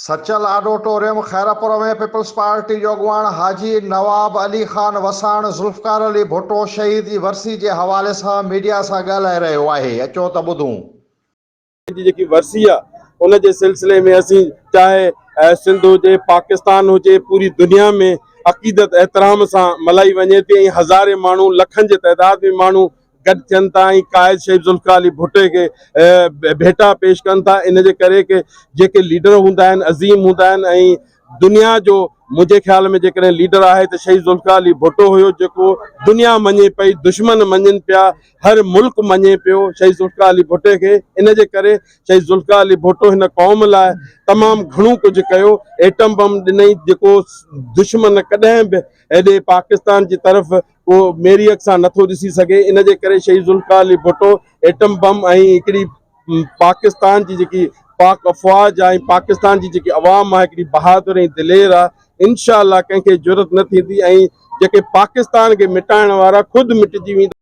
Sachal آڊوٽوريم Khairpur ۾ peoples party جو اڳواڻ حاجي نواب علي خان وساڻ ذوالفقار علي ڀٽو شهيد جي ورسي جي حوالي سان ميڊيا سان ڳالهائي رهيو آهي اچو ته ٻڌون. جي جيڪي ورسي آ ان جي سلسلي ۾ اسين چاهي سنڌ هجي پاڪستان هجي پوري دنيا ۾ عقيدت احترام سان ملهائي وڃي ٿي ۽ هزارين ماڻهو لکن جي تعداد ۾ ماڻهو گڏ ٿين ٿا ۽ قائد شهيد ذوالفقار علي ڀٽي کي ڀيٽا پيش ڪن ٿا ان جي ڪري ڪي جيڪي ليڊر هوندا آهن عظيم هوندا آهن ۽ دنيا جو منهنجي خيال ۾ جيڪڏهن ليڊر آهي ته شهيد ذوالفقار علي ڀٽو هيو جيڪو دنيا مڃي پئي دشمن مڃن پيا هر ملڪ مڃي پيو شهيد ذوالفقار علي ڀٽي کي ان جي ڪري شهيد ذوالفقار علي ڀٽو هن قوم لاء تمام گهڻو ڪجهه ڪيو ايٽم بم ڏنئي جيڪو دشمن ڪڏهن به هيڏي پاڪستان جي طرف ڪو ميري اک سان نٿو ڏسي سگهي ان جي ڪري شهيد ذوالفقار علي ڀٽو ايٽم بم ۽ هڪڙي پاڪستان جي جيڪي پاڪ افواج آهي ۽ پاڪستان جي جيڪي عوام آهي هڪڙي بهادر ۽ دلير آهي انشاء الله ڪنهن کي جرئت نه ٿيندي ۽ جيڪي پاڪستان کي مٽائڻ وارا خود مٽجي ويندا.